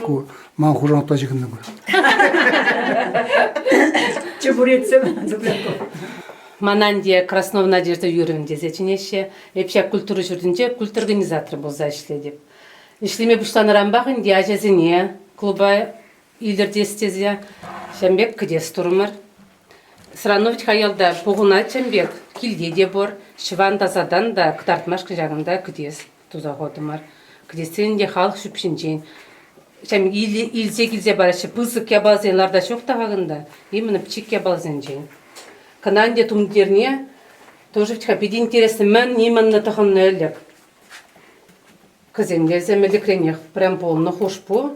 Ку ман хушаматпа ҫыхӑннӑ ку. Чебуретсем Цыпленков. Мана ӗнтӗ Краснов Надежда Юрьевна тесе чӗнеҫҫӗ. Эп ҫак культура ҫуртӗнче культорганизатор пулса ӗҫлетӗп. Ӗҫлеме пуҫланӑранпах ӗнтӗ ачасене клуба илӗртес тесе ҫавӑн пек кӗтес турӑмӑр. Сӑрано вӗт-ха ялта пухӑнать ҫавӑн пек, килте те пур. Ҫӑван тасатан та кӑтартмашкӑн ҫакӑнта кӗтес туса хутӑмӑр. Кӗтессен те халӑх ҫӳпҫинчен ҫав илсе килсе параҫҫӗ. Пысӑк япаласен лартас ҫук та-ха кунта, именно пӗчӗк япаласенчен. Кӑна ӗнтӗ тумтирне тоже вӗт-ха питӗ интересно, мӗн именно тӑхӑннӑ ӗлӗк. Кӗсем те вӗсем ӗлӗкренех прям пулнӑ хушпу.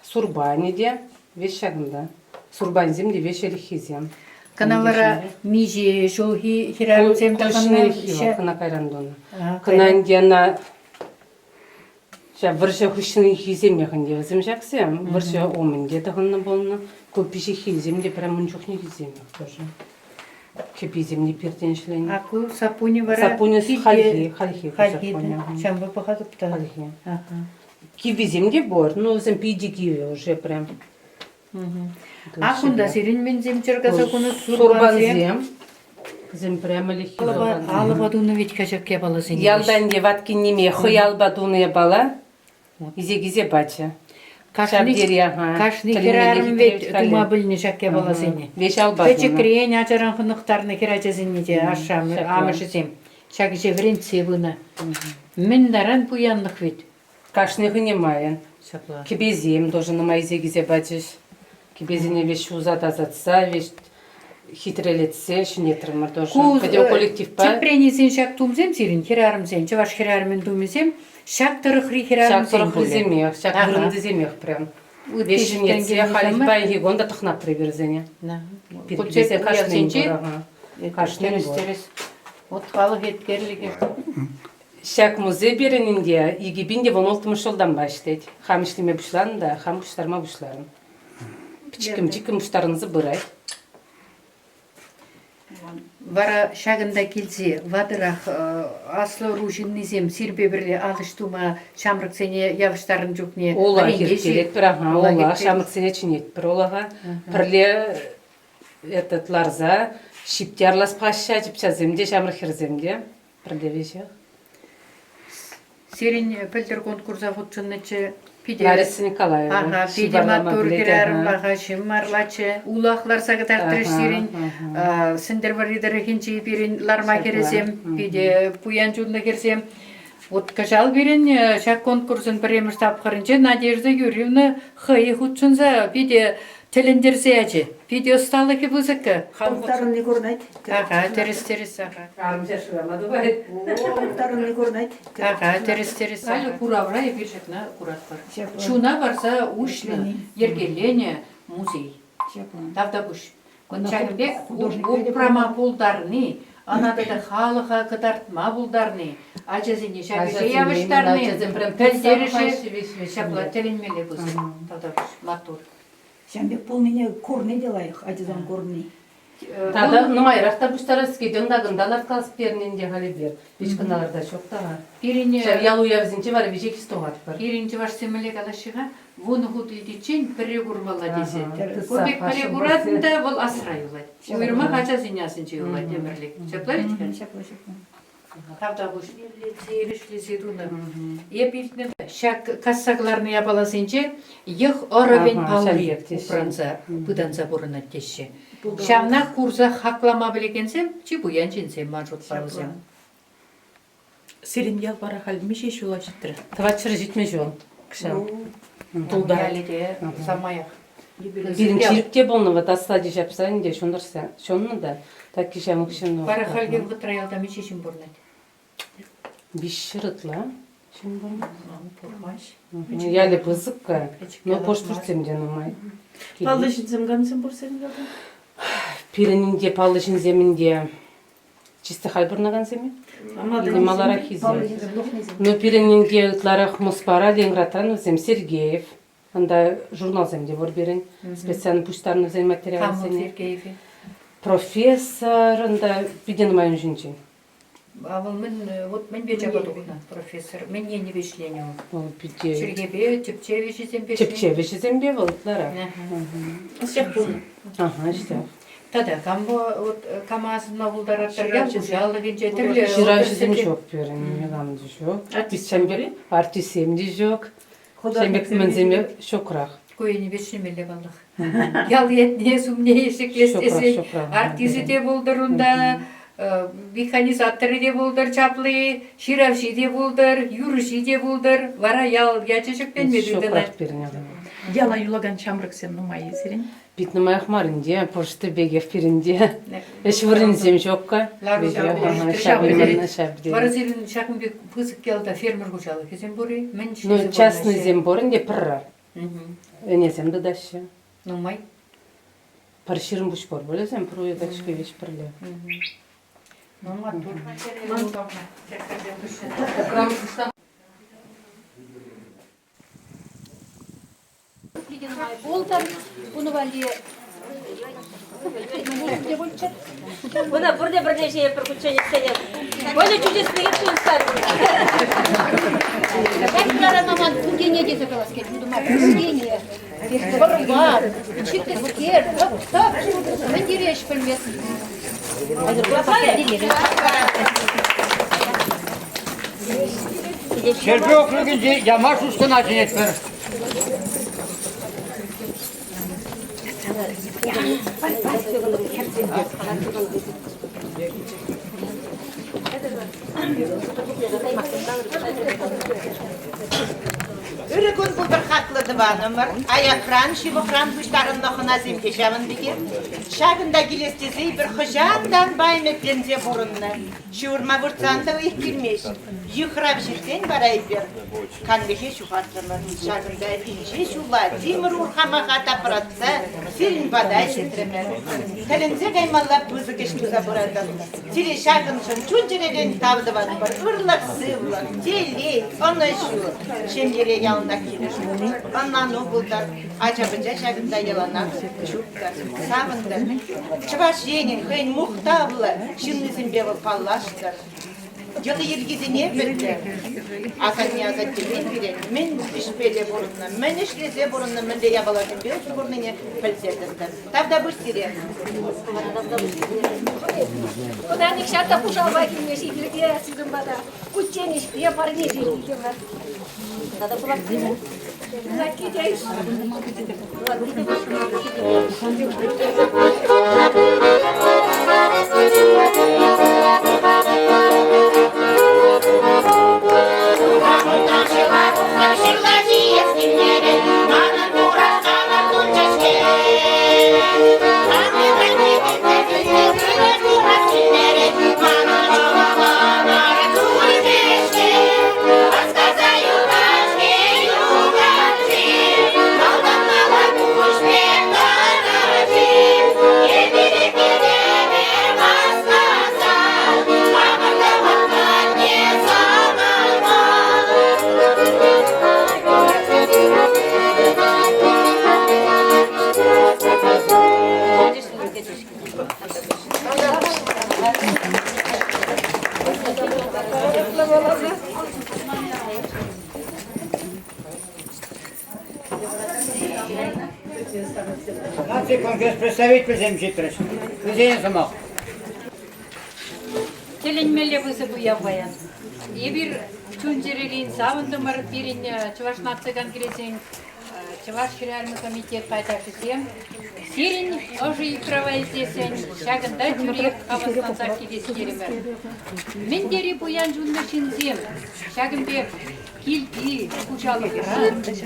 Сурпанӗ те веҫ ҫакӑнта. Сурпансем те веҫ ӗлӗкхисем. Кӑна вара миҫе ҫулхи хӗрарӑмсем тӑхӑннӑ? Кӑна кайран тунӑ. Кӑна ӗнтӗ ӑна ҫав вӑрҫӑ хыҫҫӑнхисемех ӗнтӗ вӗсем ҫаксем. Вӑрҫӑ умӗн те тӑхӑннӑ пулнӑ. Ку пиҫиххисем те прям ун чухнехисемех тоже. Кӗписем те пиртен ҫӗленӗ. А ку саппунӗ вара Саппунӗ хальхи, хальхи ку хальхи саппунӗ. Ҫавӑнпа пӑхатӑп та. Хальхи. Киввисем те пур, но вӗсем питӗ кивӗ уже прям. А кунта сирӗн мӗнсем чӑркаса хунӑ сурпансем? Вӗсем прямо ӗлӗкхи Алӑпа тунӑ вӗт-ха ҫак япаласене. Ялтан те ваткинниме хӑй алпа тунӑ япала илсе килсе пачӗ. Кашни, кашни хӗрарӑм вӗт тума пӗлнӗ ҫак япаласене. Веҫ алпа тунӑ. Пӗчӗкрен ачаран хӑнӑхтарнӑ хӗрачасене те ашшӗ-амӑшӗсем ҫак ӗҫе вӗрентсе пынӑ. Мӗн таран пуянлӑх вӗт. Кашни хӑйне майӑн. Ҫапла. Кӗпесем тоже нумай илсе килсе пачӗҫ. Кӗпесене веҫ ҫуса тасатса, веҫ хитрелетсе ҫӗнетрӗмӗр тоже. Ку Пӗтӗм коллективпа. Тӗпрен илсен ҫак тумсем сирӗн хӗрарӑмсен, чӑваш хӗрарӑмӗн тумӗсем ҫак тӑрӑхри хӗрарӑмсен Ҫак тӑрӑхрисемех, ҫак вырӑнтисемех прям. Веҫ ҫӗнетсе халь паянхи кун та тӑхнатпӑр эпир вӗсене. Пирӗн кашнин пур. Кашнин пур. Вот халӑх еткерлӗхӗ. Ҫак музей пирӗн ӗнтӗ 2016 ҫултанпа ӗҫлет. Хам ӗҫлеме пуҫланӑ та хам пуҫтарма пуҫларӑм. Пӗчӗккӗн-пӗчӗккӗн пуҫтарӑнса пырать. Вара ҫакӑнта килсе ватӑрах аслӑ ӑру ҫыннисем сирпе пӗрле ал ӗҫ тума ҫамрӑксене явӑҫтарнӑ чухне Улах ирттеретпӗр, ага, улах ҫамрӑксене чӗнетпӗр улаха. Пӗрле этот ларса ҫип те арлас паҫҫӗ, ачапчасем те, ҫамрӑк хӗрсем те. Пӗрле веҫех. Сирӗн пӗлтӗр конкурса хутшӑннӑччӗ. Питӗ Лариса Николаева. Ага, питӗ маттур хӗрарӑм паха ҫын марлаччӗ. Улах ларса кӑтартрӗҫ сирӗн. Сӗнтӗрвӑрри тӑрӑхӗнчи пирӗн ларма хӗрӗсем, питӗ пуян чунлӑ хӗрсем. Вот кӑҫал пирӗн ҫак конкурсӑн пӗрремӗш тапхӑрӗнче Надежда Юрьевна хӑй хутшӑнса питӗ тӗлӗнтерсе ячӗ. Питӗ ӑсталӑхӗ пысӑккӑ. Тарӑнни курӑнать. Ага, тӗрӗс, тӗрӗс, ага. Арӑмҫа шырама тухать. Тарӑнни курӑнать. Ага, тӗрӗс, тӗрӗс. Халӗ куравра эпир ҫакна куратпӑр. Чуна парса уҫнӑ, йӗркеленӗ музей. Тавтапуҫ. Ҫакӑн пек упрама пултарни, ӑна тата халӑха кӑтартма пултарни, ачасене ҫак ӗҫе явӑҫтарни пӗлтерӗшӗ ҫапла тӗлӗнмелле пысӑк. Тавтапуҫ, маттур. Ҫавӑн пек пулнине курни те лайӑх, ачасем курни. Тата нумайрах та пуҫтарас килет, ӑнта-кӑнта ларткалас пернӗ ӗнтӗ халь эпир. Виҫ кӑна ларта ҫук та. Пирӗн Ҫав ял уявӗсенче вара веҫех тухатпӑр. Пирӗн чӑвашсем мӗнле калаҫҫӗ-ха? Вунӑ хут илтиччен пӗрре курмалла тесе. Ку пек пӗрре куратӑн та вӑл асра юлать. Уйрӑмах ачасен асӗнче юлать ӗмӗрлӗх. Ҫапла вӗт-ха? Ҫапла, ҫапла. Тавтапуҫ. Эрешлесе тунӑ. Эп илтнӗ ҫак касса кӑларнӑ япаласенче йӑх ӑрӑвӗн палли упранса, пытанса пурӑнать теҫҫӗ. Ҫавна курса хаклама пӗлекенсем чи пуян ҫынсем ман шутпа вӗсем. Сирӗн ял вара халь миҫе ҫула ҫитрӗ? 470 ҫул кӑҫал. Тулта. Ялӗ те самаях. Пирӗн чирк те пулнӑ, вот аслати ҫапса ӗнтӗ ҫунтарса ҫуннӑ та, так ҫамӑк ҫын. Вара хальхи вӑхӑтра ялта миҫе ҫын пурӑнать? 300 ытла ҫын пурӑнать. Пурмасть. Ялӗ пысӑк-ка, но пуш пӳртсем те нумай. Паллӑ ҫынсем камсем пур сирӗн ялта? Пирӗн ӗнтӗ паллӑ ҫынсем ӗнтӗ чисто халь пурӑнакансем-и? Или малараххисем? Ну, пирӗн ӗнтӗ ытларах Москвара, Ленинградран вӗсем Сергеев, Унта журналсем те пур пирӗн, специально пуҫтарнӑ вӗсен материалӗсене. Сергеев. Профессор унта питӗ нумай ун ҫинчен. А вӑл мӗн, вот мӗнпе чапа тухнӑ профессор? Мӗн енӗпе ӗҫленӗ вӑл? Вӑл питӗ... Чӗлхепе, тӗпчев ӗҫӗсемпе Тӗпчев ӗҫӗсемпе вӑл ытларах. Ӑсчах пулнӑ. Ага, ӑсчах. Тата кам вот кама асӑнма пултаратӑр? Ял хуҫалӑхӗнче тӗрлӗ Ҫыравҫӑсем ҫук пирӗн, никам та ҫук. Артистсем артистсем те ҫук. Художниксем ҫукрах. Ку енӗпе ӗҫлемелле паллах. Ял ятне сумне ҫӗклес тесен артисчӗ те пултӑр унта, механизаторӗ те пултӑр чапли, ҫыравҫи те пултӑр, юрӑҫи те пултӑр. Вара ял ячӗ ҫӗкленме тытӑнать. Яла юлакан ҫамрӑксем нумай-и сирӗн? Пит нумаях мар ӗнтӗ, почта пекех пирӗнте. Ӗҫ вырӑнӗсем ҫук-ка. Вара сирӗн ҫакӑн пек пысӑк ялта фермер хуҫалӑхӗсем пур-и? Мӗн Ну, частныйсем пур ӗнтӗ пӗрре. Ӗнесем тытаҫҫӗ. Нумай? Пӗр 20 пуҫ пур пулӗсем, пӗр уйӑх веҫ пӗрле. Ну, маттур. Пултӑр, уну валли Мына пурте пӗрле ҫиетпӗр кучченечсене. Коля чудес пекех туйӑнса. Ҫак маман путене тесе калас килет, будума путене. Вӑрман, читлӗскер, тӑп-тӑп, мӗн тери ӗҫ пӗлмест. Ҫӗрпӳ округӗнчи Ямаш ушкӑна чӗнетпӗр. Ырӑ кун пултӑр хаклӑ тӑванӑмӑр. Аякран, ҫывӑхран пуҫтарӑннӑ хӑнасем те ҫавӑн пекех. Ҫакӑнта килес тесе эпир хӑҫантанпа ӗмӗтленсе пурӑннӑ. Ҫывӑрма выртсан та ыйӑх килмест. Йыхрав ҫитсен вара эпир канлӗхе ҫухатрӑмӑр. Ҫакӑнта инҫе ҫула тимӗр урхамаха тапратса сирӗн пата ҫитрӗмӗр. Тӗлӗнсе каймалла пысӑк ӗҫ туса пыратӑр. Сире ҫакӑншӑн чун-чӗререн тав тӑватпӑр. Ырлӑх-сывлӑх, телей, ӑнӑҫу. Ҫемьере яланах килӗшӳ, ӑнлану пултӑр. Ача-пӑча ҫакӑнта яланах чуптӑр, савӑнтӑр. Чӑваш Енӗн хӑйӗн мухтавлӑ ҫыннисемпе вӑл паллаштӑр. Йӑли-йӗркисене пӗлтӗр. Асанне-асаттесем пире мӗн ӗҫпеле пурӑннӑ, мӗн ӗҫлесе пурӑннӑ, мӗнле япаласемпе усӑ курнине пӗлсе тӑтӑр. Тавтапуҫ сире. Кунта нихҫан та пушалпа килме ҫитӗлте сирӗн пата. Кучченеҫпе парнепе килтӗмӗр. Тата пулакки. Пулакки те. Наци конгресс представителӗсем ҫитрӗҫ. Вӗсен сӑмах. Тӗлӗнмелле пысӑк уяв паян. Эпир чун-чӗререн савӑнтӑмӑр. Пирӗн Чӑваш наци конгресӗн Чӑваш хӗрарӑмӗ комитет пайташӗсем сирӗн ӑшӑ йыхрава илтесен ҫакӑнта тӳрех хаваслансах килес терӗмӗр. Мӗн тери пуян чунлӑ ҫынсем ҫакӑн пек килти хуҫалӑхра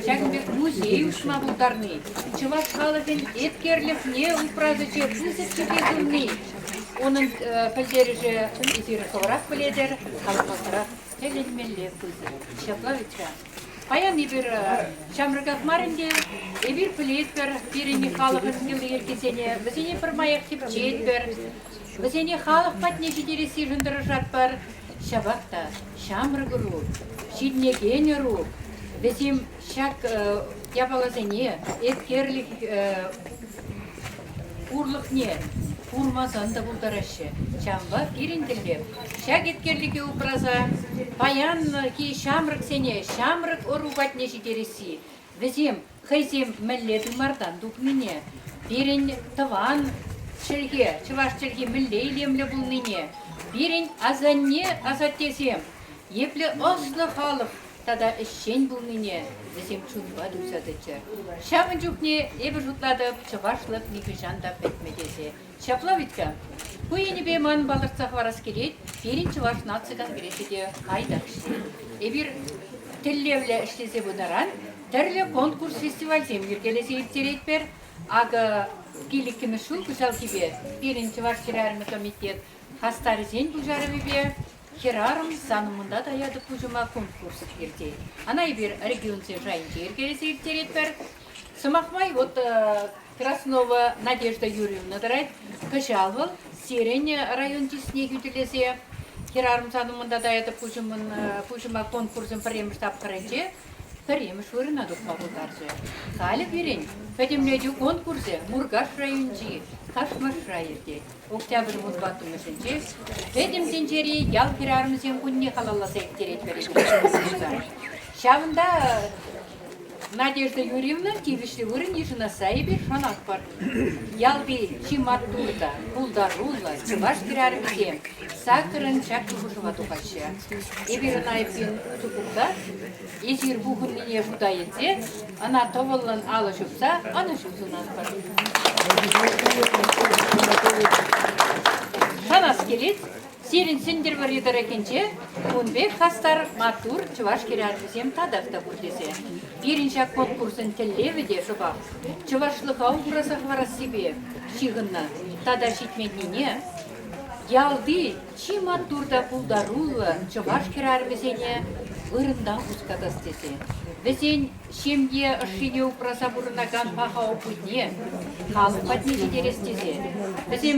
ҫакӑн пек музей уҫма пултарни, чӑваш халӑхӗн еткерлӗхне упрас ӗҫе пысӑк тӳпе хывни, унӑн пӗлтерӗшӗ эсир хӑвӑрах пӗлетӗр, каламасӑрах тӗлӗнмелле пысӑк. Ҫапла вӗт-ха. Паян эпир ҫамрӑках мар ӗнтӗ, эпир пӗлетпӗр пирӗн халӑхӑн йӑли-йӗркисене, вӗсене пӗрмаях тӗпчетпӗр, вӗсене халӑх патне ҫитерессишӗн тӑрӑшатпӑр. Ҫапах та ҫамрӑк ӑру, ҫитӗнекен ӑру, вӗсем ҫак япаласене, еткерлӗх пурлӑхне. Курмасан та пултараҫҫӗ. Ҫавӑнпа пирӗн тӗллев ҫак еткерлӗхе упраса паянхи ҫамрӑксене ҫамрӑк ӑру патне ҫитересси, вӗсем хӑйсем мӗнле тымартан тухнине, пирӗн тӑван чӗлхе, чӑваш чӗлхи мӗнле илемлӗ пулнине, пирӗн асанне-асаттесем епле ӑслӑ халӑх тата ӗҫчен пулнине вӗсем чунпа туйса тӑччӑр. Ҫавӑн чухне эпӗ шутлатӑп, чӑвашлӑх нихӑҫан та пӗтмӗ тесе. Ҫапла вӗт-ха. Ку енӗпе ман палӑртса хӑварас килет, пирӗн Чӑваш наци конгресӗ те пайтах ӗҫлет. Эпир тӗллевлӗ ӗҫлесе пынӑран тӗрлӗ конкурс-фестивальсем йӗркелесе ирттеретпӗр. Акӑ пилӗккӗмӗш ҫул кӑҫалхипе пирӗн Чӑваш хӗрарӑмӗ комитет хастарӗсен пуҫарӑвӗпе Хӗрарӑм сан умӑнта таятӑп пуҫӑма конкурс иртет. Ӑна эпир регионсен шайӗнче йӗркелесе ирттеретпӗр. Сӑмах май, вот Краснова Надежда Юрьевна тӑрать. Кӑҫал вӑл сирӗн район чысне хӳтӗлесе Хӗрарӑм сан умӑнта таятӑп пуҫӑмӑн пуҫӑма конкурсӑн пӗрремӗш тапхӑрӗнче пӗрремӗш вырӑна тухма пултарчӗ. Халӗ пирӗн пӗтӗмлетӳ конкурсӗ Муркаш районӗнчи Кашмашра иртет. Октябрь вунтӑваттӑмӗшӗнче Пӗтӗм тӗнчери ял хӗрарӑмӗсен кунне халалласа ирттеретпӗр эпир. Ҫавӑнта Надежда Юрьевна тивӗҫлӗ вырӑн йышӑнасса эпир шанатпӑр. Ялти чи маттур та пултаруллӑ чӑваш хӗрарӑмӗсем саккӑрӑн ҫак тупӑшӑва тухаҫҫӗ. Эпир ӑна эппин усӑ эсир пухӑннине шута илсе ӑна тӑвӑллӑн алӑ ҫупса ӑнӑҫу сунатпӑр. Шанас килет, сирӗн Сӗнтӗрвӑрри тӑрӑхӗнче кун пек хастар маттур чӑваш хӗрарӑмӗсем татах та пур тесе. Пирӗн ҫак конкурсӑн тӗллевӗ те шӑпах чӑвашлӑха упраса хӑварассипе ҫыхӑннӑ тата ҫитменнине ялти чи маттур та пултаруллӑ чӑваш хӗрарӑмӗсене вырӑнтан хускатас тесе вӗсен ҫемье ӑшшине упраса пурӑнакан паха опытне халӑх патне ҫитерес тесе вӗсем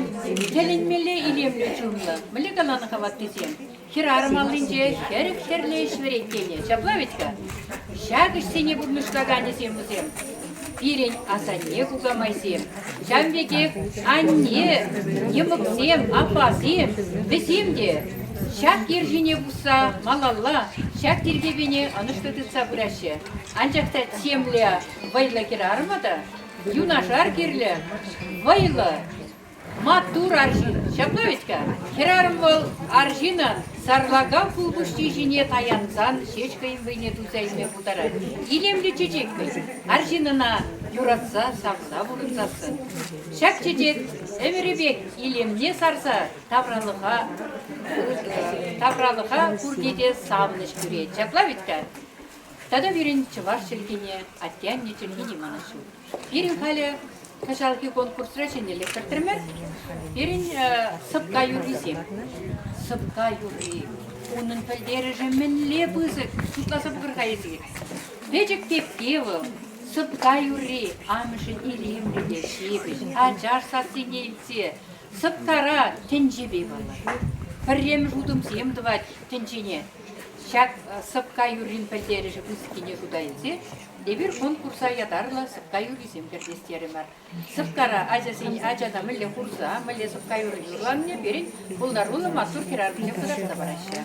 тӗлӗнмелле илемлӗ чунлӑ, мӗнле каланӑ-ха ваттисем, хӗрарӑм аллинче 40 тӗрлӗ ӗҫ вӗрет тенӗ. Ҫапла вӗт-ха? Ҫак ӗҫсене пурнӑҫлаканӗсем вӗсем пирӗн асанне-кукамайсем, ҫавӑн пекех анне, йӑмӑксем, аппасем, вӗсем те ҫак йӗр ҫине пусса малалла ҫак тиркепене ӑнӑҫлӑ тытса пыраҫҫӗ. Анчах та темле вӑйлӑ хӗрарӑма та юнашар кирлӗ, вӑйлӑ, Маттур арҫын. Ҫапла вӗт-ха. Хӗрарӑм вӑл арҫынӑн сарлака хулпуҫҫи ҫине таянсан ҫеҫ хӑйӗн вӑйне туйса илме пултарать. Илемлӗ чечек вӗт. Арҫын ӑна юратса, савса пурӑнсассӑн. Ҫак чечек ӗмӗрӗпех илемне сарса тавралӑха тавралӑха пурне те савӑнӑҫ кӳрет. Ҫапла вӗт-ха. Тата пирӗн чӑваш чӗлхине, атте-анне чӗлхине манас ҫук. Пирӗн халӗ кӑҫалхи конкурсра ҫӗнӗлӗх кӗртрӗмӗр. Пирӗн сӑпка юррисем. Сӑпка юрри. Унӑн пӗлтерӗшӗ мӗнле пысӑк, шутласа пӑхӑр-ха эсир. Пӗчӗк пепке вӑл, сӑпка юрри амӑшӗн илемлӗ те ҫепӗҫ, ачаш сассине илтсе сӑпкара тӗнчепе паллашать. Пӗрремӗш утӑмсем тӑвать тӗнчене. Ҫак сӑпка юррин пӗлтерӗшӗ пысӑккине шута илсе Эпир конкурса ятарлӑ сӑпка юррисем кӗртес терӗмӗр. Сӑпкара ачасен ачана мӗнле хурса, мӗнле сӑпка юрри юрланине пирӗн пултаруллӑ маттур хӗрарӑмсем кӑтартса параҫҫӗ.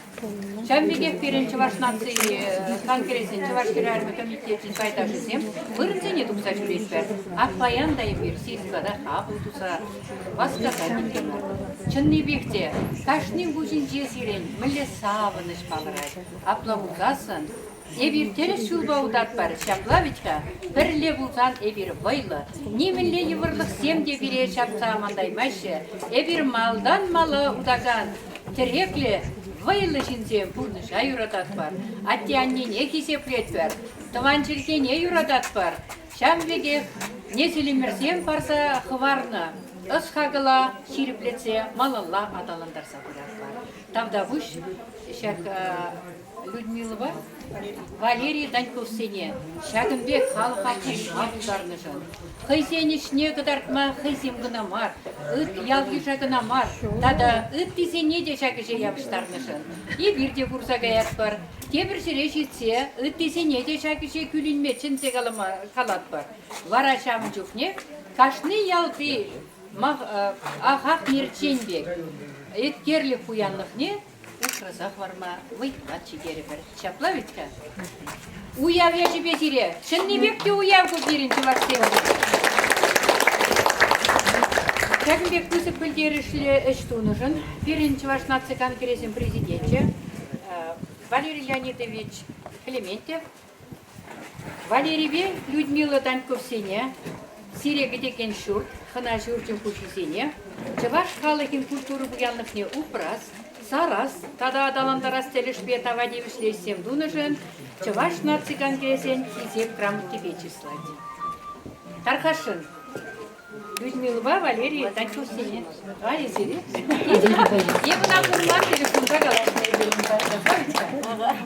Ҫавӑн пекех пирӗн Чӑваш наци конгресӗн Чӑваш хӗрарӑмӗ комитечӗн пайташӗсем вырӑнсене тухса ҫӳретпӗр. Ак паян та эпир сирӗн пата хапӑл туса васкаса килтӗмӗр. Чӑннипех те кашнин пуҫӗнче сирӗн мӗнле савӑнӑҫ палӑрать. Апла пулсассӑн Эпир тӗрӗс ҫулпа утатпӑр, ҫапла вӗт-ха? Пӗрле пулсан эпир вӑйлӑ, нимӗнле йывӑрлӑхсем те пире ҫапса амантаймаҫҫӗ. Эпир малтан мала утакан тӗреклӗ, вӑйлӑ ҫынсем пурнӑҫа юрататпӑр, атте-аннене хисеплетпӗр, тӑван чӗлхене юрататпӑр. Ҫавӑн пекех несӗлӗмӗрсем парса хӑварнӑ ӑс-хакӑла ҫирӗплетсе малалла аталантарса пыратпӑр. Тавтапуҫ ҫак Людмилӑпа Валерий Даньковсене ҫакӑн пек халӑха пухма пултарнӑшӑн, хӑйсен ӗҫне кӑтартма хӑйсем кӑна мар, ял-йыша кӑна мар, тата ыттисене те ҫак ӗҫе явӑҫтарнӑшӑн. Эпир те курса каятпӑр, тепӗр ҫӗре ҫитсе ыттисене те ҫак ӗҫе кӳлӗнме чӗнсе калатпӑр. Вара ҫавӑн чухне кашни ялти. Ахах мерчен пек еткерлӗх пуянлӑхне упраса хӑварма вӑй-хӑват ҫитерӗпӗр. Ҫапла вӗт-ха? Уяв ячӗпе сире чӑннипех те уяв ку пирӗн чӑвашсем. Ҫакӑн пек пысӑк пӗлтерӗшлӗ ӗҫ тунӑшӑн пирӗн Чӑваш наци конгресӗн президенчӗ Валерий Леонидович Клементьев Валерипе Людмила Даньковсене, сире кӗтекен ҫурт, хӑна ҫурчӗн хуҫисене чӑваш халӑхӗн культура пуянлӑхне упрас, сарас тата аталантарас тӗлӗшпе тава тивӗҫлӗ ӗҫсем тунӑшӑн Чӑваш наци конгресӗн Хисеп грамотипе чыслать. Тархасшӑн, Людмилӑпа Валерий Даньковсене. А, эсир? Эп ӑна курман телефонпа калаҫнӑ эпир унпа.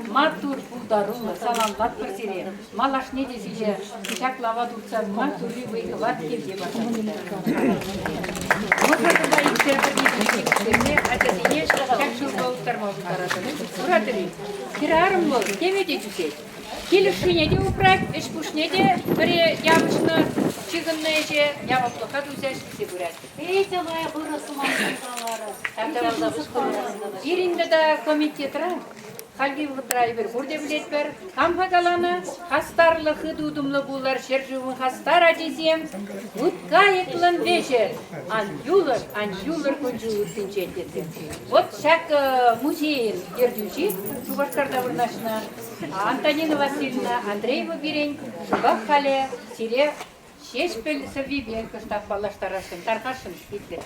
Маттур, пултаруллӑ, саламлатпӑр сире. Малашне те сире ҫак лава туртса маттурри вӑй-хӑват хевте парса Мӑшӑрпа иксӗр пӗрле ачасене ҫак ҫулпа уттарма пултаратӑр. Куратӑр-и? Хӗрарӑм вӑл теме те тӳсет. Кил ӑшшине те упрать, ӗҫ-пуҫне те пӗре явӑҫнӑ, ҫыхӑннӑ ӗҫе яваплӑха туйса ӗҫлесе пырать. Питӗ лайӑх ырӑ сӑмахсем каларӗ. Пирӗн тата комитетра хальхи вӑхӑтра эпир пурте пӗлетпӗр, кам-ха каланӑ, хастарлӑ хыт утӑмлӑ пулӑр, ҫӗршывӑн хастар ачисем, вут-кайӑклӑн вӗҫӗ, ан юлӑр, ан юлӑр кун-ҫул ыттинчен тесе. Вот ҫак музейӗн ертӳҫи Шупашкарта вырнаҫнӑ Антонина Васильевна Андреева пирӗн шӑпах халӗ сире Ҫеҫпӗл сӑввипе кӑштах паллаштарасшӑн, тархасшӑн итлӗр.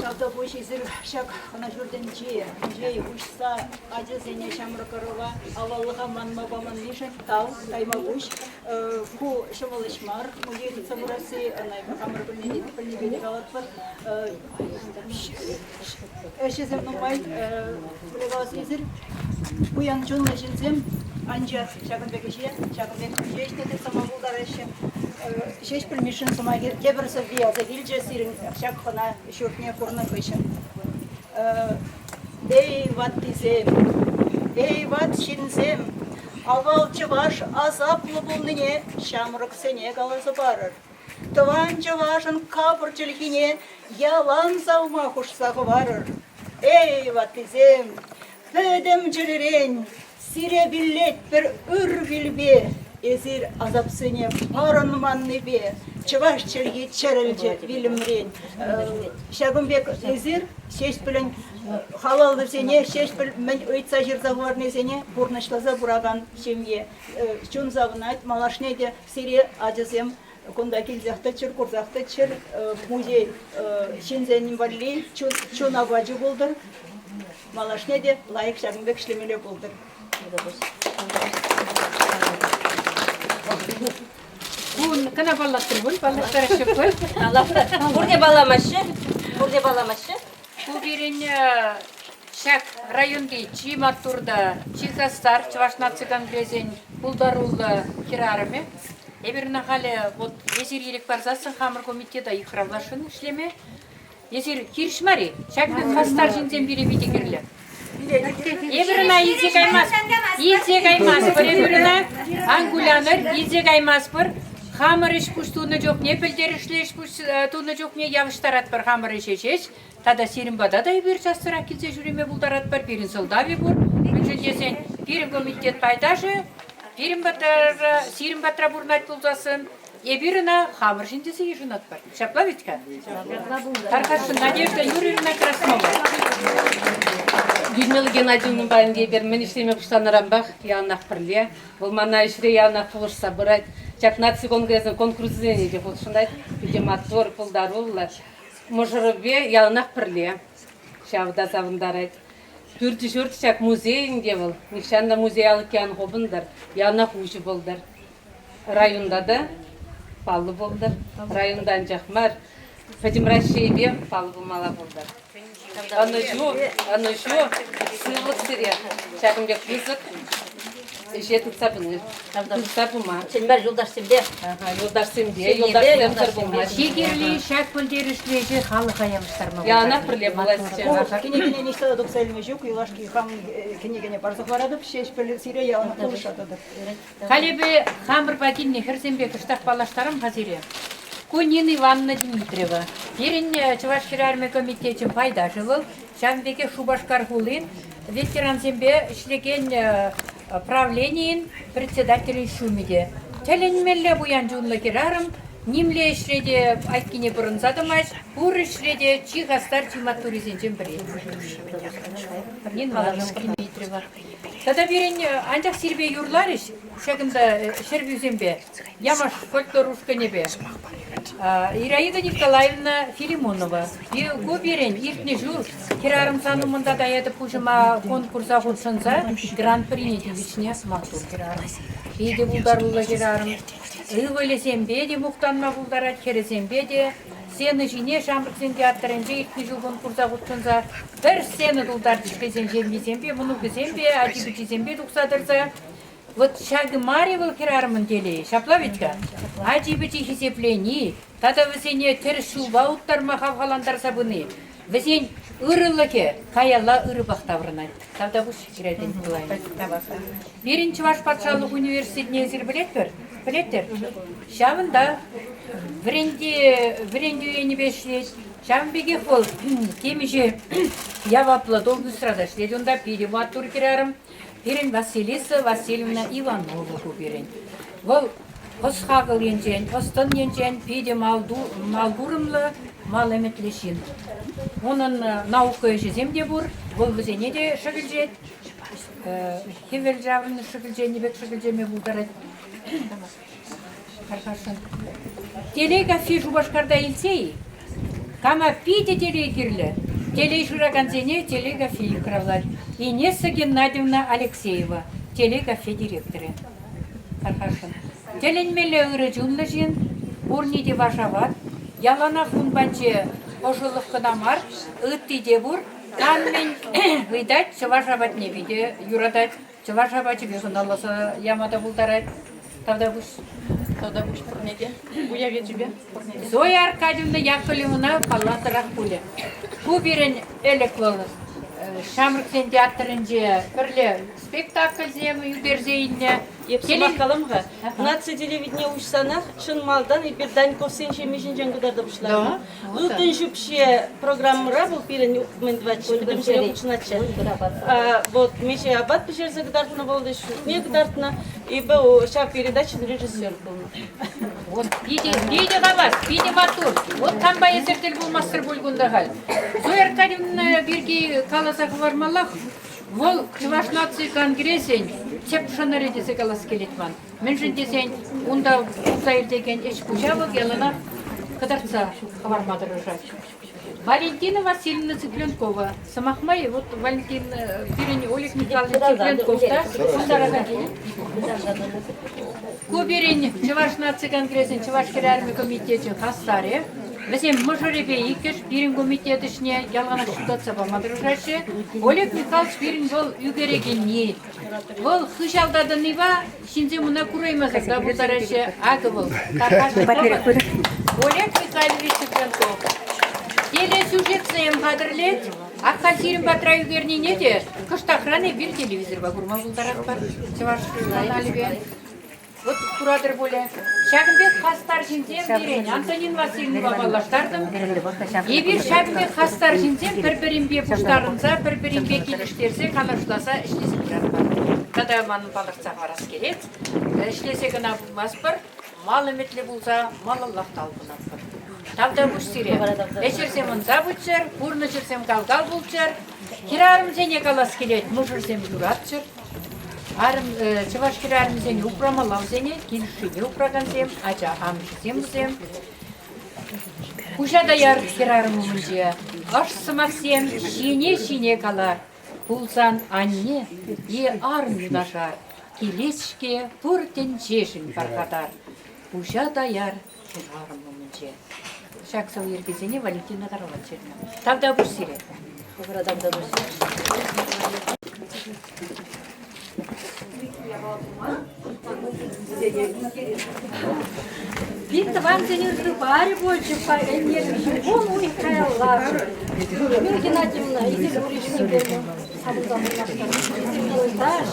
Тавтапуҫ эсир ҫак хӑна ҫуртӗнче музей уҫса ачасене, ҫамрӑк ӑрӑва аваллӑха манма паманнишӗн тав, тайма пуҫ. Ку ҫӑмӑл ӗҫ мар, музей тытса пырасси, ӑна хамӑр пӗлнипе те калатпӑр. Ӗҫӗсем нумай, калас эсир пуян чунлӑ ҫынсем, анчах ҫакӑн пек ӗҫе, ҫакӑн пек ӗҫе ӗҫне тытса пултараҫҫӗ. Ҫеҫпӗл Мишшин сӑмахӗ тепӗр сӑвви аса килчӗ сирӗн ҫак хӑна ҫуртне курнӑ хыҫҫӑн. Эй, ваттисем, эй, ват ҫынсем, авал чӑваш асаплӑ пулнине ҫамрӑксене каласа парӑр. Тӑван чӑвашӑн капӑр чӗлхине ялан савма хушса хӑварӑр. Эй, ваттисем, пӗтӗм чӗререн сире пиллетпӗр ыр пилпе, эсир асапсене парӑнманнипе чӑваш чӗлхи чӗрӗлчӗ вилӗмрен. Ҫакӑн пек эсир Ҫеҫпӗлӗн халалӗсене, Ҫеҫпӗл мӗн ыйтса ҫырса хӑварнисене пурнӑҫласа пыракан ҫемье. Чун савӑнать, малашне те Сире, ачасем, кунта килсех тӑччӑр, курсах тӑччӑр. Музей ҫынсен валли чун апачӗ пултӑр. Малашне те лайӑх ҫакӑн пек ӗҫлемелле пултӑр. Кун кӑна паллаттӑр пуль, паллаштараҫҫӗ пуль. Пурте палламаҫҫӗ. Пурте палламаҫҫӗ. Ку пирӗн Ҫак районти чи маттур та чи хастар Чӑваш наци конгресӗн пултаруллӑ хӗрарӑмӗ. Эпир ӑна халӗ вот эсир ирӗк парсассӑн хамӑр комитета йыхравласшӑн ӗҫлеме. Эсир хирӗҫ мар-и? Ҫак пек хастар ҫынсем пире питӗ кирлӗ. Эпир ӑна илсе каймастпӑр. Илсе каймастпӑр эпир ӑна. Ан кулянӑр, илсе каймастпӑр. Хамӑр ӗҫ-пуҫ тунӑ чухне, пӗлтерӗшлӗ ӗҫ-пуҫ тунӑ чухне явӑҫтаратпӑр хамӑр ӗҫе ҫеҫ. Тата сирӗн пата та эпир часрах килсе ҫӳреме пултаратпӑр, пирӗн сӑлтавӗ пур. Мӗншӗн тесен пирӗн комитет пайташӗ пирӗн патра, сирӗн патра пурӑнать пулсассӑн, эпир ӑна хамӑр ҫын тесе йышӑнатпӑр. Ҫапла вӗт-ха? Тархасшӑн, Надежда Юрьевна Краснова. Людмила Геннадьевнӑпа ӗнтӗ эпир мӗн ӗҫлеме пуҫланӑранпах яланах пӗрле. Вӑл мана ӗҫре яланах пулӑшса пырать. Ҫак наци конгресӗн конкурсӗсене те хутшӑнать. Питӗ маттур, пултаруллӑ. Мӑшӑрӗпе яланах пӗрле. Ҫав та савӑнтарать. Пӳрчӗ ҫурт ҫак музей ӗнтӗ вӑл. Нихҫан та музей алӑкки ан хупӑнтӑр, яланах уҫӑ пултӑр. Районта та паллӑ пултӑр. Районта анчах мар, пӗтӗм Раҫҫейпе паллӑ пулмалла пултӑр. Ӑнӑҫу, ӑнӑҫу, сывлӑх сире. Ҫакӑн пек пысӑк ӗҫе тытса пыни, тытса пыма. Чӗнмер юлташсемпе. Юлташсемпе, юлташсемсӗр пулмасть. Чи кирли ҫак пӗлтерӗшлӗ ӗҫе халӑха явӑҫтарма Яланах пӗрле пуласчӗ. Кӗнекене ниҫта та тухса илме ҫук, юлашки хам кӗнекене парса хӑваратӑп, Ҫеҫпӗл сире яланах пулӑшса тӑтӑр. Халь эпӗ хамӑрпа килнӗ хӗрсемпе кӑштах паллаштарам-ха сире. Ку Нина Ивановна Дмитриева. Пирӗн Чӑваш хӗрарӑмӗ комитечӗн пайташӗ вӑл. Ҫавӑн пекех Шупашкар хулин ветерансемпе ӗҫлекен правленийӗн председателӗн ҫумӗ те. Тӗлӗнмелле пуян чунлӑ хӗрарӑм, нимле ӗҫре те айккине пӑрӑнса тӑмасть, пур ӗҫре те чи хастар, чи маттуррисенчен пӗри. Нина Ивановна Дмитриева. Тата пирӗн анчах сирпе юрларӗҫ ҫакӑнта ҫӗрпӳсемпе, Ямаш фольклор ушкӑнӗпе. Ираида Николаевна Филимонова. Ку пирӗн иртнӗ ҫул Хӗрарӑм сан умӑнта таятӑп пуҫӑма конкурса хутшӑнса гран-прине тивӗҫнӗ маттур хӗрарӑм. Питӗ пултаруллӑ хӗрарӑм. Ывӑлӗсемпе те мухтанма пултарать, хӗрӗсемпе те. Сцена ҫине ҫамрӑксен театрӗнче иртнӗ ҫул конкурса хутшӑнса пӗр сцена тултарчӗҫ хӑйсен ҫемйисемпе, мӑнукӗсемпе, ачи-пӑчисемпе тухса тӑрса. Вот ҫакӑ мар-и вӑл хӗрарӑмӑн телейӗ? Ҫапла вӗт-ха? Ачи-пӑчи хисеплени тата вӗсене тӗрӗс ҫулпа уттарма хавхалантарса пыни вӗсен ырӑлӑхӗ каялла ырӑпах таврӑнать. Тавтапуҫ, Ираида Николаевна. Пирӗн Чӑваш патшалӑх университетне эсир пӗлетпӗр? Пӗлеттӗр? Ҫавӑнта вӗрентӳ енӗпе ӗҫлет. Ҫавӑн пекех вӑл темиҫе яваплӑ должноҫра та ӗҫлет унта. Питӗ маттур хӗрарӑм. Пирӗн Василиса Васильевна Иванова ку пирӗн. Вӑл ӑс-хакӑл енчен, ӑс-тӑн енчен питӗ малкурӑмлӑ, мал ӗмӗтлӗ ҫын. Унӑн наука ӗҫӗсем те пур, вӑл вӗсене те шӗкӗлчет. Хӗвел ҫаврӑнӑш шӗкӗлченӗ пек шӗкӗлчеме пултарать. Тархасшӑн. Телей кафе Шупашкарта илсе-и? Кама питӗ телей кирлӗ? Телей шыракансене Телей кафе йыхравлать. Инесса Геннадьевна Алексеева, Телей кафе директорӗ. Тархасшӑн. Тӗлӗнмелле ырӑ чунлӑ ҫын, пурне те вашават. Яланах ун патӗнче ӑшӑлӑх кӑна мар, ытти те пур. Кам мӗн ыйтать, чӑваш апатне питӗ юратать. Чӑваш апачӗпе хӑналаса яма та пултарать. Тавтапуҫ. Тавтапуҫ пурне те. Уяв ячӗпе пурне те. Зоя Аркадьевна Яковлевна палласӑрах пулӗ. Ку пирӗн ӗлӗк вӑл ҫамрӑксен театрӗнче пӗрле спектакльсем ӳкерсе илнӗ. Эп сӑмах калам-ха. Наци телевидение уҫсанах чӑн малтан эпир Даньковсен ҫемйи ҫинчен кӑтарта пуҫларӑмӑр. Ылтӑн ҫӳпҫе программӑра вӑл пирӗн мӗн тӑватчӗ, пӗтӗм ҫӗре хутшӑнатчӗ. Вот миҫе апат пӗҫерсе кӑтартнӑ вӑл, ҫуртне кӑтартнӑ. Эпӗ ҫав передачӑн режиссер пулнӑ. Вот питӗ, питӗ хавас, питӗ маттур. Вот кампа эсир тӗл пулмастӑр пуль кунта халь. Зоя Аркадьевна пирки каласа хӑвармаллах. Вӑл Чӑваш наци конгресӗн тӗп шӑнӑрӗ тесе калас килет ман. Мӗншӗн тесен унта пулса иртекен ӗҫ-пуҫа вӑл яланах кӑтартса хӑварма тӑрӑшать. Валентина Васильевна Цыпленкова. Сӑмах май, вот Валентин, пирӗн Олег Михайлович Цыпленков та кунтарах килет. Ку пирӗн Чӑваш наци конгресӗн Чӑваш хӗрарӑмӗ комитечӗн хастарӗ. Вӗсем мӑшӑрӗпе иккӗш пирӗн комитет ӗҫне яланах ҫутатса пама тӑрӑшаҫҫӗ. Олег Михайлович пирӗн вӑл ӳкерекенни, Вӑл хыҫалта тӑнипа ҫынсем ӑна кураймасӑр та пултараҫҫӗ. Акӑ вӑл Олег Михайлович Цыпленков. Телесюжетсем хатӗрлет. Акка сирӗн патра ӳкернине те кӑштахран эпир телевизорпа курма пултаратпӑр чӑваш каналӗпе. Вӑт куратӑр пулӗ. Ҫакӑн пек хастар ҫынсем пирӗн Антонин Васильевнӑпа паллаштартӑм. Эпир ҫакӑн пек хастар ҫынсем пӗр-пӗринпе пуҫтарӑнса, пӗр-пӗринпе килӗштерсе, канашласа ӗҫлесе пыратпӑр. Тата манӑн палӑртса хӑварас килет, ӗҫлесе кӑна пымастпӑр, мал ӗмӗтлӗ пулса малаллах талпӑнатпӑр. Тавтапуҫ сире. Ӗҫӗрсем ӑнса пыччӑр, пурнӑҫӑрсем кал-кал пулччӑр. Хӗрарӑмсене калас килет, мӑшӑрсем юратчӑр. Арӑм, чӑваш хӗрарӑмӗсен упрамалла вӗсене, кил-шыве упракансем, ача амӑшӗсем вӗсем. Пуҫа таяр хӗрарӑм умӗнче, ӑш сӑмахсем ҫине-ҫине кала. Пулсан анне е арӑм юнашар, килет-ҫке пур тӗнчешӗн пархатар. Пуҫа таяр хӗрарӑм умӗнче. Ҫак сӑвӑ йӗркисене Валентина Тарова ҫырнӑ. Тавтапуҫ сире. Хӑвӑра тавтапуҫ. Пин тӑвансен ырхыпарӗ пулчӗ ӗнер вун уйӑх каялла. Людмила Геннадьевна, эсир пур ӗҫне савӑнса пурӑнатӑр. Эсир юлташ,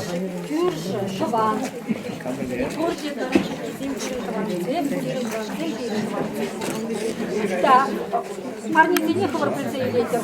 Кӳршӗ, тӑван. Пурте тӑрӑшакансем пирӗн тӑвансем, пирӗн тӑвансем, пирӗн тӑвансем. Да, парнесене хӑвӑр пӗлсе илетӗр.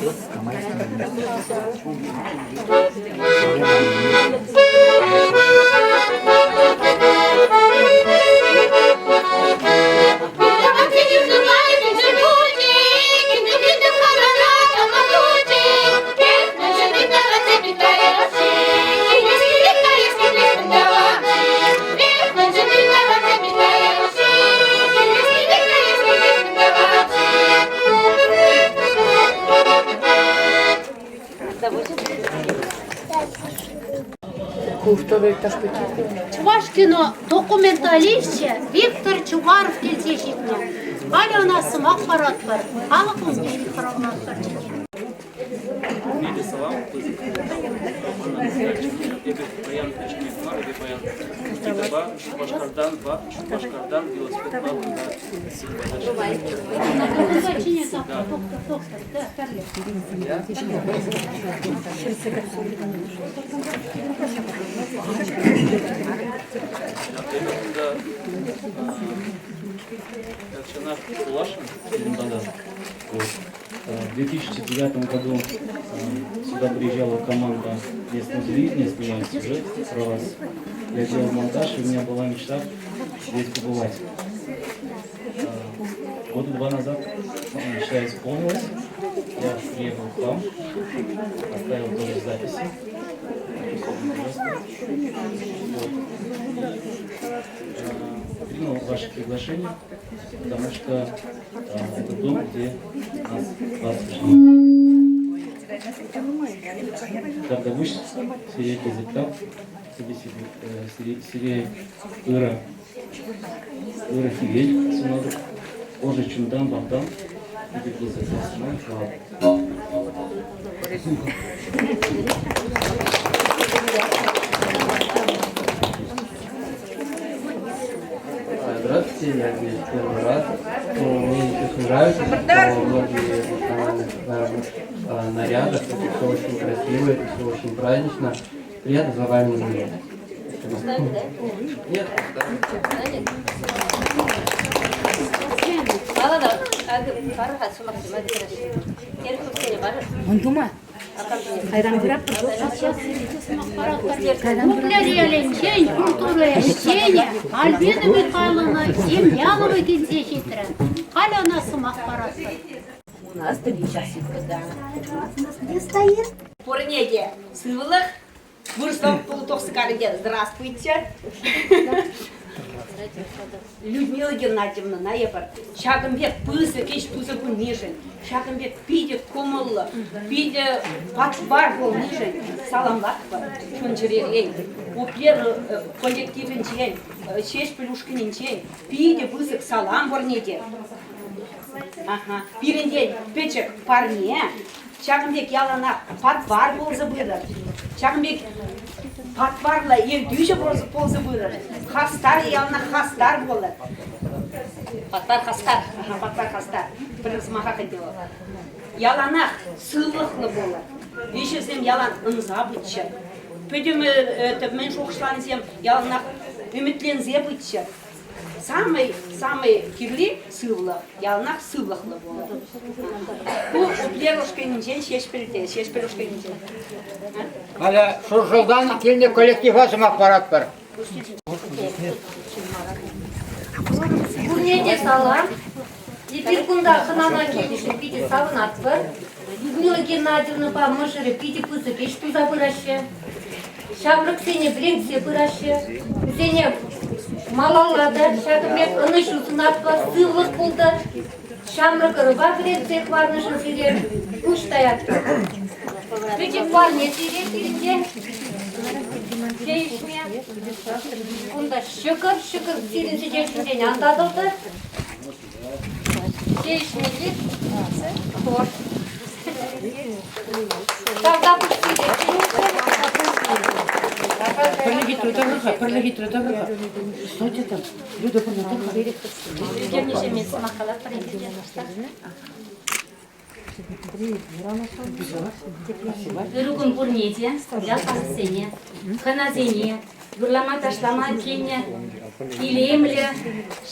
Чӑваш кино документалисчӗ Виктор Чугаров килсе ҫитнӗ. Халӗ ӑна сӑмах паратпӑр, халӑх умне йыхравлатпӑр. Пурне салам, пысӑк Эпӗ паян пӗчченех мар, эпӗ паян Никитӑпа Шупашкартан, Шупашкартан велосипедпа кунта Эпӗ кунта тахҫанах пуласшӑн сирӗн пата. В 2009 году сюда приезжала команда местного телевидения снимать сюжет про вас. Я делал монтаж, и у меня была мечта здесь побывать. Года два назад мечта исполнилась. Я приехал к вам, оставил тоже записи. Вот. Принял ваше приглашение, потому что это дом, где нас вас ждут. Тавтапуҫ сире пысӑк тав, сире ырӑ, ырӑ хӗвел сунатӑп. Ӑшӑ чунтан вартан питӗ пысӑк тав сана калатӑп. Здравствуйте, я здесь первый раз. Ну, мне здесь нравится, что многие национальных нарядах, это все очень красиво, это все очень празднично. Приятно за вами наблюдать. Нет, Мӑн тума? Пуплер ялӗнчен культура ӗҫченӗ Альбина Михайловна Демьянова килсе ҫитрӗ. Халӗ ӑна сӑмах паратпӑр. У нас три часика, да. Где стоит? Пурне те сывлӑх, вырӑсла полутоксикарӗнче здравствуйте. Людмила Геннадьевнӑна эпир ҫакӑн пек пысӑк ӗҫ туса пынишӗн, ҫакӑн пек питӗ кӑмӑллӑ, питӗ патвар пулнишӗн саламлатпӑр чун-чӗререн. Уплер коллективӗнчен, Ҫеҫпӗл ушкӑнӗнчен питӗ пысӑк салам пурне те. Аха. Пирӗнтен пӗчӗк парне, ҫакӑн пек яланах патвар пулса пырӑр. Ҫакӑн пек патварлӑ ертӳҫӗ пулса пырӑр. Хастар яланах хастар пулӑр. Патвар хастар, патвар хастар. Пӗр сӑмаха ӗнтӗ вӑл. Яланах сывлӑхлӑ пулӑр. Ӗҫӗсем ялан ӑнса пыччӑр. Пӗтӗм мӗн шухӑшланисем яланах ӗмӗтленсе пыччӑр. Самый, самый кирли сывлӑх, яланах сывлӑхлӑ пулӑр. Ку Уплер ушкӑнӗнчен Ҫеҫпӗлте, Ҫеҫпӗл ушкӑнӗнчен. Халӗ Шуршӑлтан килнӗ коллектива сӑмах паратпӑр. Пурне те салам. Эпир кунта хӑнана килнӗшӗн питӗ савӑнатпӑр. Людмила Геннадьевнӑпа мӑшӑрӗ питӗ пысӑк ӗҫ туса пыраҫҫӗ. Ҫамрӑксене вӗрентсе пыраҫҫӗ. Вӗсене малалла та ҫакӑн пек ӑнӑҫу сунатпӑр, сывлӑх пултӑр. Ҫамрӑк ӑрӑва вӗрентсе хӑварнӑшӑн сире пуҫ таятпӑр. Пӗчӗк парне сире сирӗнтен чей ӗҫме. Кунта ҫӑкӑр, ҫӑкӑр сирӗн сӗтел ҫинчен ан татӑлтӑр. Чей ӗҫмелли торт. Тавтапуҫ сире Пӗрле хитре тӑрӑр-ха, пӗрле хитре тӑрӑр-ха. Стойте там, Люда пӗрле тӑрӑр-ха. Ӳкернӗ сӑмах калатпӑр ӗнтӗ. Ырӑ кун пурне те, ял халӑхсене, хӑнасене. Юрлама-ташлама килнӗ илемлӗ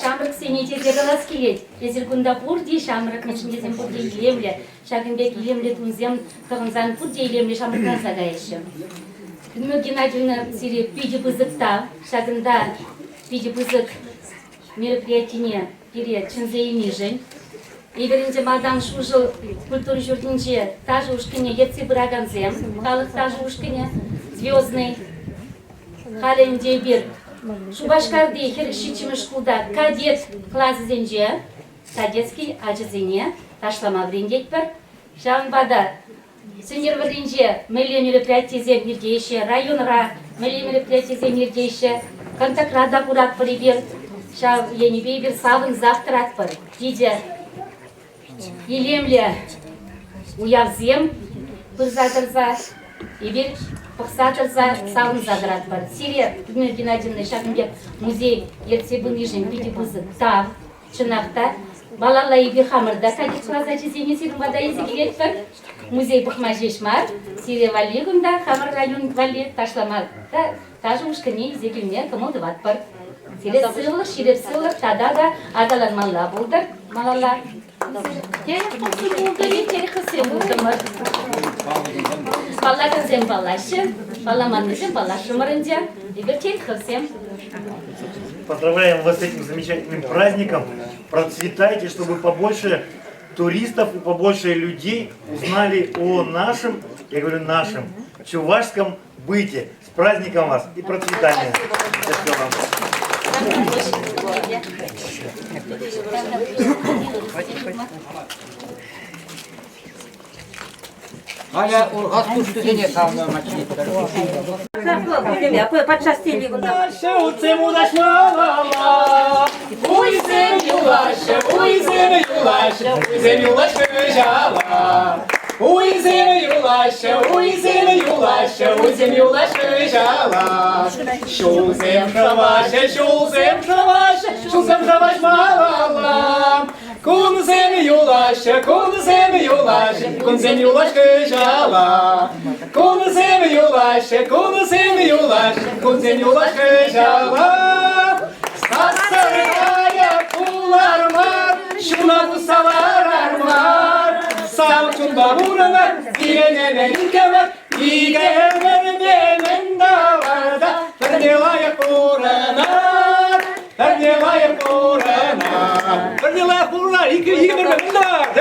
ҫамрӑксене тесе калас килет. Эсир кунта пурте ҫамрӑк, мӗншӗн тесен пурте илемлӗ. Ҫакӑн пек илемлӗ тумсем тӑхӑнсан пурте илемлӗ ҫамрӑкланса каяҫҫӗ. Людмила Геннадьевна, сире питӗ пысӑк тав. Ҫакӑнта питӗ пысӑк мероприятине пире чӗнсе илнишӗн. Эпир ӗнтӗ малтан Шуршӑл культура ҫуртӗнче ташӑ ушкӑнне ертсе пыракансем, халӑх ташӑ ушкӑнӗ «Звездный». Халӗ ӗнтӗ эпир Шупашкарти 47-мӗш шкулта кадет класӗсенче кадетский ачасене ташлама вӗрентетпӗр. Ҫавӑнпа та Сӗнтӗрвӑрринче мӗнле мероприятисем иртеҫҫӗ, районра мӗнле мероприятисем иртеҫҫӗ, контактра та куратпӑр эпир. Ҫав енӗпе эпир савӑнсах тӑратпӑр. Питӗ илемлӗ уявсем пырса тӑрса, эпир пӑхса тӑрса савӑнса тӑратпӑр. Сире, Людмила Геннадьевна, ҫакӑн пек музей ертсе пынишӗн питӗ пысӑк тав. Чӑнах та, малалла эпир хамӑр та кадет класс ачисене сирӗн пата илсе килетпӗр. Музей пӑхма ҫеҫ мар, сире валли кунта хамӑр район валли ташлама та ташӑ ушкӑнне илсе килме кӑмӑл тӑватпӑр. Сире сывлӑх, ҫирӗп сывлӑх тата та аталанмалла пултӑр малалла. Терехсем пултӑмӑр. Паллакансем паллаҫҫӗ, палламаннисем паллашрӑмӑр ӗнтӗ. Эпир Тереховсем. Поздравляем вас с этим замечательным праздником. Процветайте, чтобы побольше туристов и побольше людей узнали о нашем, я говорю нашем, чувашском быте. С праздником вас и процветания. Спасибо вам. Халӗ Урхас кустусене саламлама чӗнетпӗр. Утсем утаҫмалла, уйсем юлаҫҫӗ, уйсем юлаҫҫӗ, уйсем юлаҫ хыҫала. Уйсем юлаҫҫӗ, уйсем юлаҫҫӗ, уйсем юлаҫ хыҫала. Ҫулсем шӑваҫҫӗ, ҫулсем шӑваҫҫӗ, ҫулсем шӑваҫ малалла. Кунсем юлаҫҫӗ, кунсем юлаҫҫӗ, кунсем юлаҫ хыҫала. Кунсем юлаҫҫӗ, кунсем юлаҫҫӗ, кунсем юлаҫ хыҫала. Сассӑр кая пулар мар, ҫуна туса ларар мар. Сав чунпа пурӑнар, киленеме икӗмӗр, икӗмӗрпе мӗн таварта, пӗрне лайӑх пурӑнар. Пӗрне лайӑх пурӑнар. Пӗрне лайӑх пурӑнар. Икӗ икӗ пӗр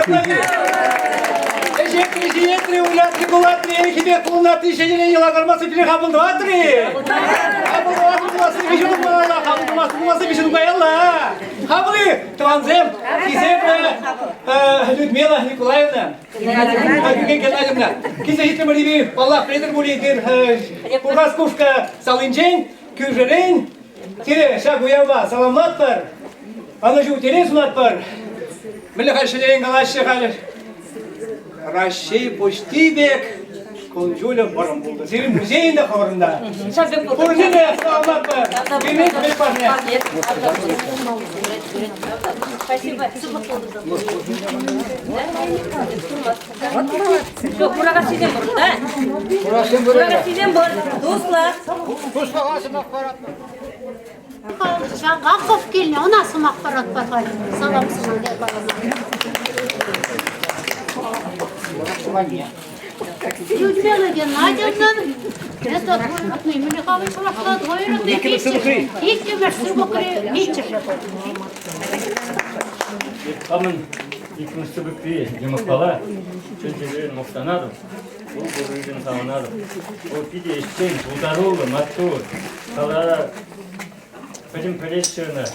мӗн Ӗҫетри, ҫиетри, улятри, кулатри, элӗкхипе кулнатри, ҫӗнӗрен йӑла кармасси пире хапӑл тӑватри. Хапӑл тӑватри пуласси виҫӗ тумалла, хапӑл тумасси пуласси виҫӗ тумаялла. Хапӑл-и, тӑвансем, хисеплӗ Людмила Николаевна, Геннадьевна, килсе ҫитрӗмӗр эпир, паллах, пӗлетӗр пуль эпир Кургаскушка салинчен, кӳршӗрен, Сире ҫак уявпа саламлатпӑр, ӑнӑҫу телей сунатпӑр. Мӗнле халь ҫӗнӗрен калаҫҫӗ халь Раҫҫей почти пек кун-ҫулӗ вӑрӑм пултӑр. Сирӗн музейӗн те хӑвӑрӑн та. Пурне те саламлатпӑр. Пирӗн пек парне. Спасибо. Куракассисем пур, да? Куракассисем пур. Туслӑ. Туслӑха сӑмах паратпӑр. Жаков килнӗ, ӑна сӑмах паратпӑр халь. Салам сӑмахӗ парӑна. Людмила Геннадьевна, это двоюродный Михайлович Лахла, двоюродный иккӗмӗш сыпӑкри пиччӗшӗ. Хамӑн иккӗмӗш сыпӑкри йӑмӑкпала чун-чӗререн мухтанатӑп, вӑл пурришӗн савӑнатӑп. Вӑл питӗ ӗҫчен, пултаруллӑ, маттур. Халара пӗтӗм пӗлеҫҫӗ ӑна.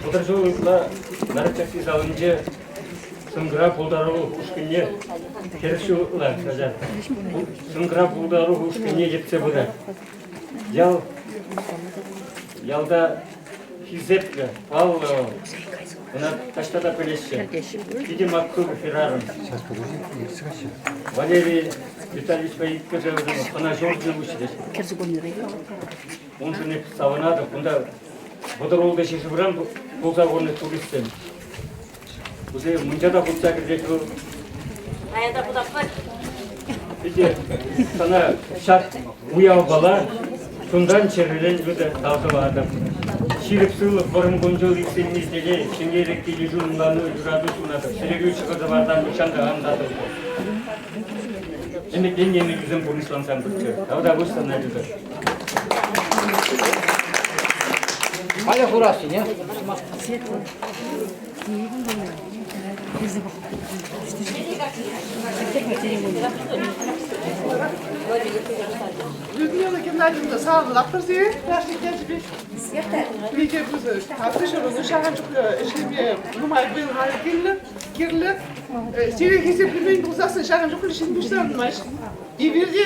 30 ҫул ытла Нарчакки салинче Шӑнкӑрав пултарулӑх ушкӑнне 40 ҫул ытла тата Шӑнкӑрав пултарулӑх ушкӑнне ертсе пырать. Ял ялта хисеплӗ, паллӑ вӑл. Ӑна таҫта та пӗлеҫҫӗ. Питӗ маттур хӗрарӑм. Валерий Витальевичпа иккӗшӗ вӗсем хӑна ҫурчӗ уҫрӗҫ. Уншӑн эп савӑнатӑп. Кунта 36 ҫӗршывран пулса курнӑ туристсем. Вӗсем мунча та хутса кӗртет вӑл. Ая та хутас мар. Питӗ сана ҫак уявпала. Чунтан чӗререн хытӑ тав тӑватӑп. Ҫирӗп сывлӑх, вӑрӑм кун-ҫул иксӗлми телей, ҫемьелӗх, килӗшӳ, ӑнлану, юрату сунатӑп. Сире ҫӑкӑр-тӑвартан нихҫан та ан татӑлтӑр. Ӗмӗтленнӗ ӗмӗтӳсем пурнӑҫлансан пыччӑр. Тавтапуҫ сана, Люда. Халӗ хурассине. Людмила Геннадьевна саламлатпӑр сире праҫник ячӗпе. Питӗ пысӑк тавҫӑру ҫакӑн чухлӗ ӗҫлеме нумай вӑй-хал кирлӗ. Кирлӗ. Сире хисеплемен пулсассӑн ҫакӑн чухлӗ ҫын пуҫтарӑнмасть. Эпир те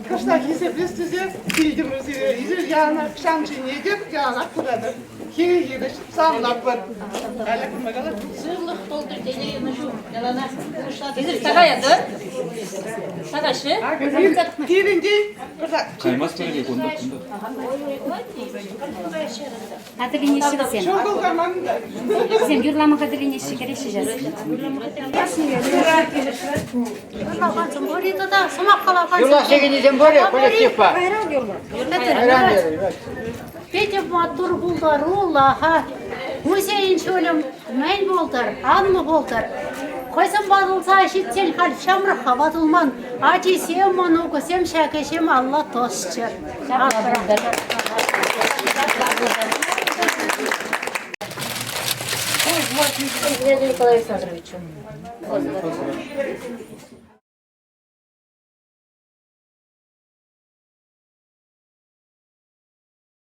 кӑштах хисеплес тесе килтӗмӗр сире. Эсир яланах ҫан чӗнетӗр, яланах пыратӑр. Хире-хирӗҫ саламлатпӑр. Аля курмакала. Сывлӑх пултӑр, телей, ӑнӑҫу яланах пулӑшса Эсир сахаятӑр? Сахаҫҫӗ? Пирӗнтен Каймастӑр кунта кунта. Хатӗрленеҫҫӗ вӗсем. Вӗсем юрлама хатӗрленеҫҫӗ, кӗреҫҫӗ ҫас. Юрлакансем пур-и тата? Сӑмах калакансем Юрлас текеннисем пур-и коллективпа? Кайран юрлать. Питӗ маттур пултаруллӑ, аха. Музейӗн ҫулӗ мӗн пултӑр, анлӑ пултӑр. Хӑйсем ватӑлса ҫитсен халь ҫамрӑк-ха ватӑлман. Ачисем, мӑнукӗсем ҫак ӗҫе малалла тӑсчӑр. Николай Александровичу.